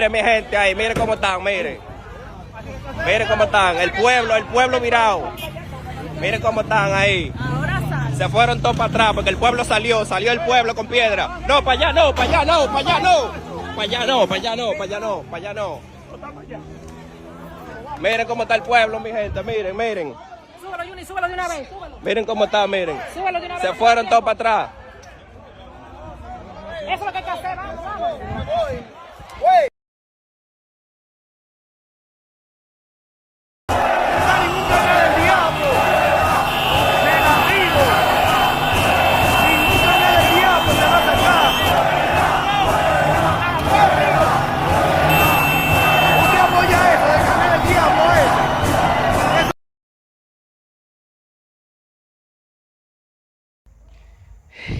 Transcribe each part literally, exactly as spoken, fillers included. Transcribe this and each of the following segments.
Miren mi gente ahí, miren cómo están, miren. Miren cómo están, el pueblo, el pueblo virado. Miren cómo están ahí. Se fueron todos para atrás porque el pueblo salió, salió el pueblo con piedra. No, para allá no, para allá no, para allá no. Para allá no, para allá no, para allá no, para allá no. Miren cómo está el pueblo, mi gente, miren, miren. Súbelo, Juni, súbelo de una vez, súbelo. Miren cómo está, miren. Súbelo de una vez. Se fueron todos para atrás. Eso es lo que hay que hacer, vamos, vamos.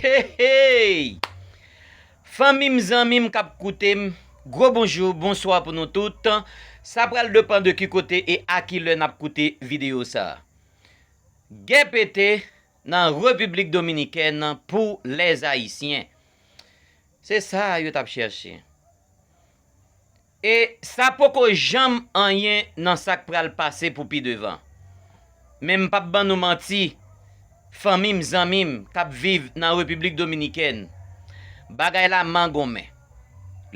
Hey, hey! Fanmi m, zanmi m k ap koute m, gwo bonjou, bonswa pou nou tout. Sa pral depann de ki kote e a ki lè n ap koute videyo sa a. Gè pete nan Repiblik Dominikèn pou Lèzayisyen. Se sa yo t ap chèche. E sa poko janm anyen nan sa k pral pase pou pi devan. Men m p ap ban nou manti, fanmi m, zanmi m k ap viv nan Repiblik Dominikèn, bagay la mangonmen.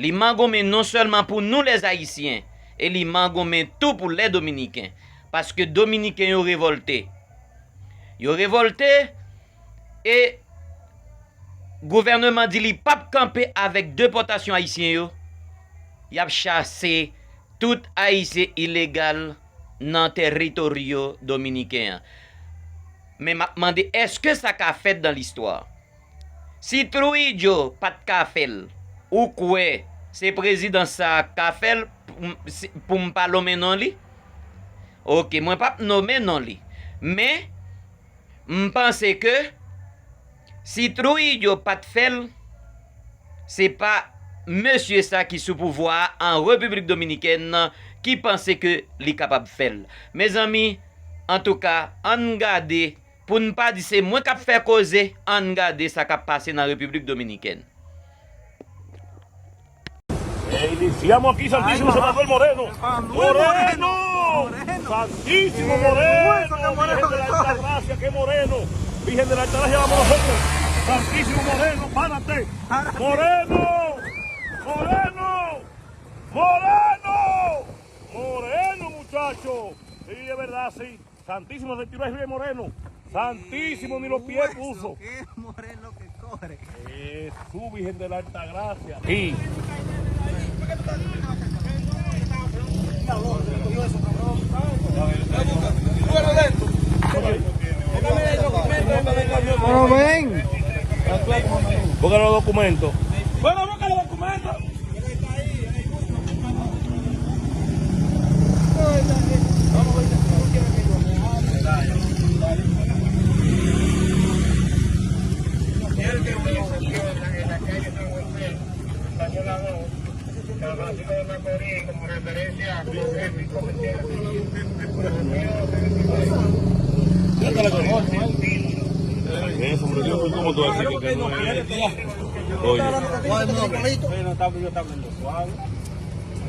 Li mangonmen non sèlman pou nou Lèzayisyen, e li mangonmen tou pou Lèdominiken, paske Dominiken yo revòlte. Yo revòlte, e gouvènman di li p ap kanpe avèk depòtasyon ayisyen yo. Y ap chase tout Ayisyen ilegal nan tèritoryo dominiken an. Men m ap mande, èske sa ka fèt dan listwa? Si Trujillo pa t ka fè l, ou kwè se prezidan sa a k ka fè l pou m, si, pou m pa lonmen non li? Oke, mwen p ap nonmen non li. Men, m panse ke si Trujillo pa t fè l, se pa mesye sa ki sou pouvwa a an Repiblik Dominikèn nan ki panse ke li kapab fè l. Mezanmi, antouka, ann gade, pou n pa di se mwen k ap fè koze, ann gade sa k ap pase nan Repiblik Dominikèn. E iniciamos aquí, Santísimo, se mandó el Moreno. Moreno. Santísimo Moreno. Virgen de la Altagracia, qué Moreno. Virgen de la Altagracia, vamos nosotros. Santísimo Moreno, párate. Moreno. Moreno. Moreno. Moreno, muchacho. Sí, es verdad, sí. Santísimo, se tiró arriba de Moreno. Santísimo, ni los pies puso. Qué Moreno que corre. Jesús, Virgen de la Altagracia. Sí. Pero ven. Busca los documentos. Bueno, busca los documentos. Eso, pero yo no sé cómo tú vas a decir que no es. Oye. Bueno, está bien, está bien, suave.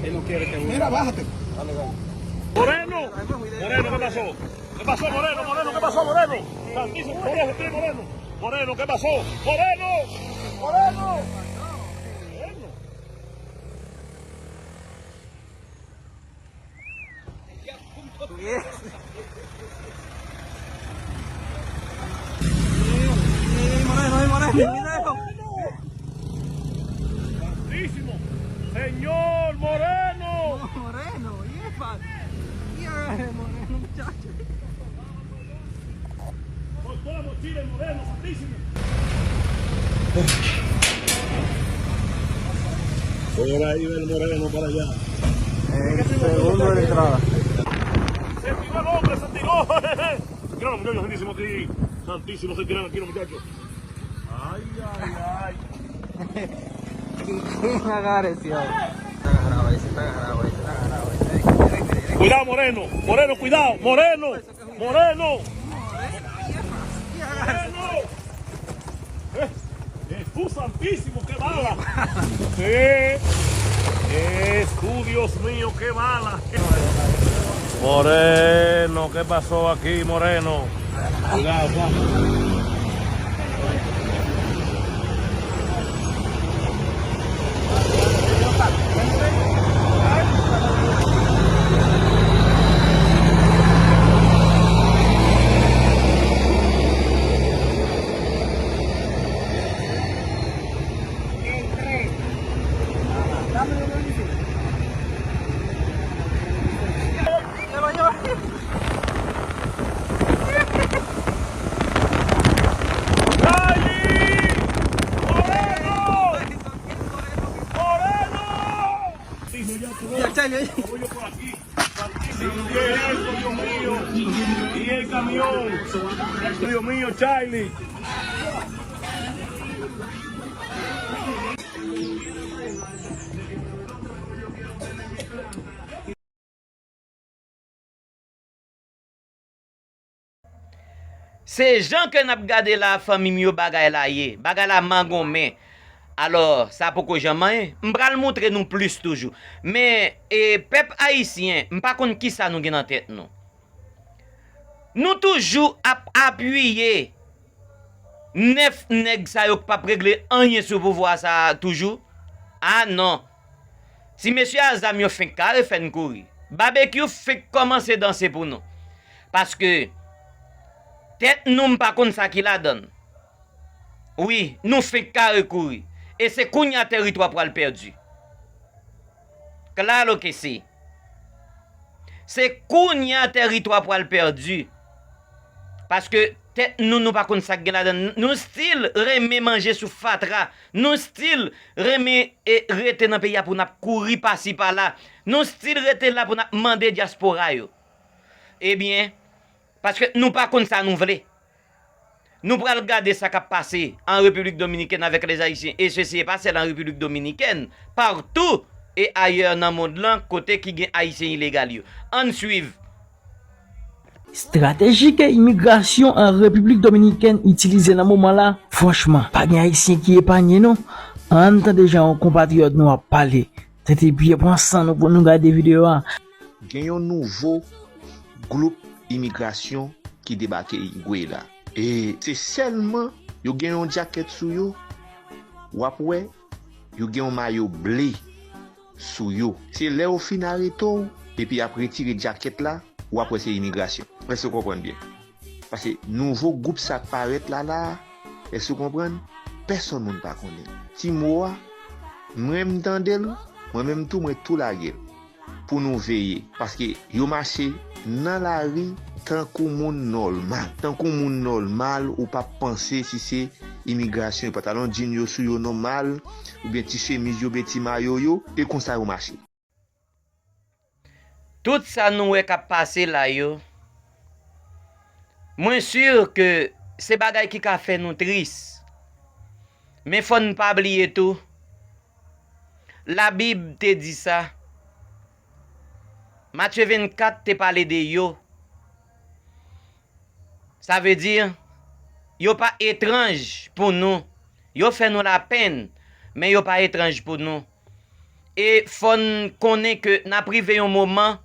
Él no quiere que... Mira, bájate. Moreno, Moreno, ¿qué pasó? ¿Qué pasó, Moreno? Moreno, ¿qué pasó, Moreno? Santísimo, Moreno, ¿qué, Moreno? Moreno, ¿qué pasó? Moreno, Moreno. Moreno. Moreno, Moreno, Moreno. Santísimo. Señor Moreno. Moreno, y es fácil. Y es Moreno, muchacho. Por toda mochila, Moreno, Santísimo. Por ahí va el Moreno para allá. El segundo de entrada. Se tiró el hombre, se tiró. Mira los muchachos, Santísimo, aquí. Santísimo, se tiraron aquí los muchachos. Ay, ay, ay. ¿Quién agarra ese? Está agarrado ese, está agarrado ese, está agarrado ese. Cuidado, Moreno. Moreno, cuidado. Moreno. Moreno. Moreno. Eh, Jesús Santísimo, qué bala. Sí. Jesús, Dios mío, qué mala. Moreno, ¿qué pasó aquí, Moreno? Dios mío, Charlie. Se jan ke n ap gade la, fanmi m yo, bagay la ye. Bagay la mangonmen. Alò, sa poko janm anyen. M pral montre nou plis toujou. Men, e, pèp ayisyen, m pa konn kisa nou gen nan tèt nou. Nou toujou ap apiye nèf nèg sa yo k p ap regle anyen sou pouvwa sa a toujou? A non. Ti mesye a zam yo fenk kare fè n kouri. Babekyou fenk kòmanse danse pou nou. Paske tèt nou, m pa konn sa ki ladan l. Wi, nou fenk kare kouri. E se kounye a tèritwa pral pèdi. Claro que sí. Se kounye a tèritwa pral pèdi. Paske tèt nou, nou pa konn sa k gen ladan l. Nou still renmen manje sou fatra. Nou still renmen, e, rete nan peyi a pou n ap kouri pasi pala. Nou still rete la pou n ap mande dyaspora yo. Ebyen, paske nou pa konn sa nou vle. Nou pral gade sa k ap pase an Repiblik Dominikèn avèk lèzayisyen, e sesi e pa sèl an Repiblik Dominikèn, patou e ayè nan mond lan, kote ki gen ayisyen ilegal yo. Ann swiv. Estrateji ke imigrasyon an Repiblik Dominikèn itilize nan moman la, franchman, pa gen ayisyen ki epanye non. Ann tande jan yon konpatriyòt nou ap pale. Tete pye pran san nou pou nou gade videyo a. Gen yon nouvo gwoup imigrasyon ki debake Igwe la. E se sèlman yo gen yon djakèt sou yo, w ap wè yo gen yon mayo ble sou yo. Se lè yo fin arete w, epi y ap retire djakèt la, w ap wè se imigrasyon. Èske w konprann byen? Paske nouvo gwoup sa k parèt la la a, èske w konprann? Pèsonn moun pa konnen. Ti mo a, mwen m tande l, mwen menm tou mwen tou lage l. Pou nou veye, paske yo mache nan lari tankou moun nòmal. Tankou moun nòmal, ou p ap panse si se imigrasyon, yo pa t al yon djin yo sou yo nòmal, oubyen ti chemiz yo, oubyen ti mayo yo, e konsa yo mache. Tout sa nou wè k ap pase la yo, mwen si ke se bagay ki ka fè nou tris. Men fò n pa bliye tou, Labib te di sa. Matye vennkat te pale de yo. Sa vle di, yo pa etranj pou nou. Yo fè nou lapenn, men yo pa etranj pou nou. E fò n konnen ke n ap rive yon moman,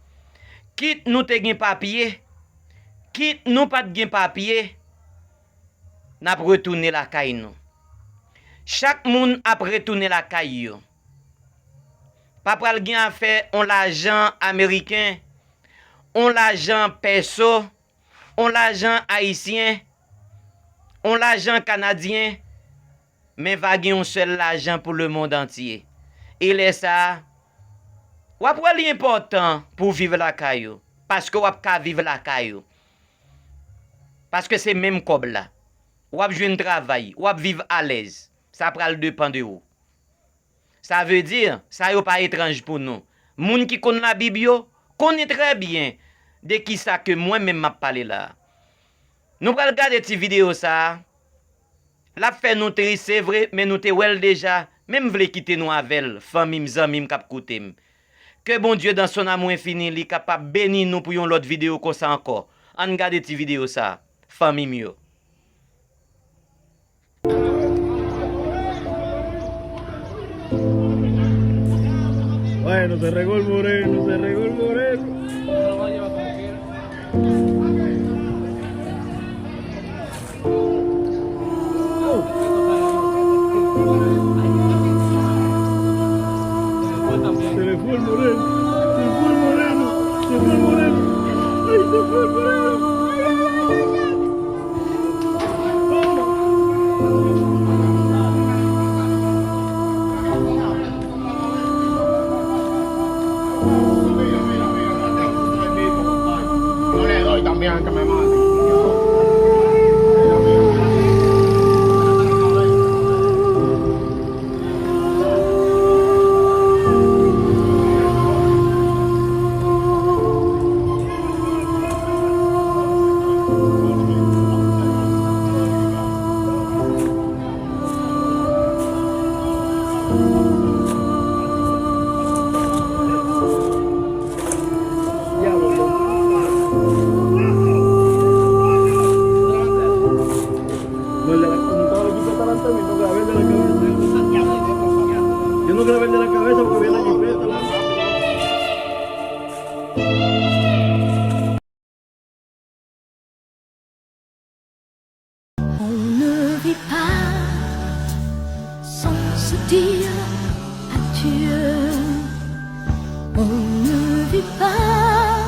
kit nou te gen papye, kit nou pa t gen papye, n ap retounen lakay nou. Chak moun ap retounen lakay yo. Pa pral gen afè on lajan ameriken, on lajan pèso, on lajan ayisyen, on lajan kanadyen, men va gen yon sèl lajan pou lemonn antye. E lè sa a, w ap wè li enpòtan pou w viv lakay ou, paske w ap ka viv lakay ou. Paske se menm kòb la. W ap jwenn travay, w ap viv alèz. Sa pral depann de ou. Sa vle di, sa yo pa etranj pou nou. Moun ki konn Labib yo konnen trè byen de kisa ke mwen menm m ap pale la a. Nou pral gade ti videyo sa a. L ap fè nou tris, se vre, men nou te wè l deja, men m vle kite nou avè l, fanmi m, zanmi m k ap koute m. Ke Bondye, dans son amour infini, li kapab beni nou pou yon lòt videyo konsa ankò. Ann gade ti videyo sa a, fanmi m yo. Oye, No se regó el moreno, se regó el moreno. Se le fue el moreno, se le fue el moreno, se le fue el moreno. Ay, se fue el moreno. Ay, ay, ay, ay, ay. On ne vit pas sans se dire adieu. On ne vit pas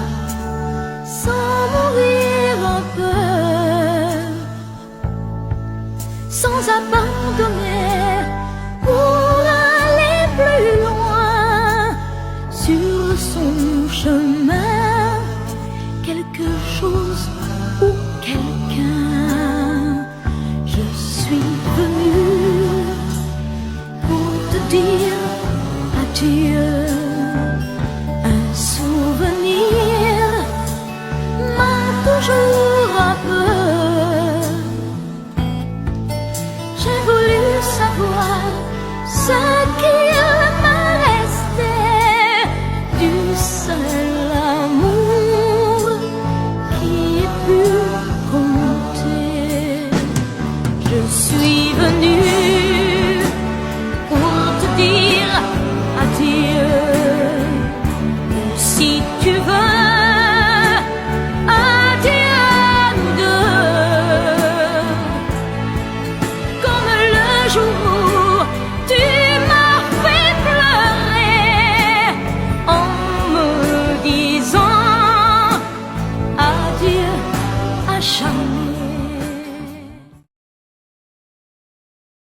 sans mourir en peur, sans abandonner pour aller plus loin sur son chemin. Quelque chose ou quelqu'un, je suis venu pour te dire adieu.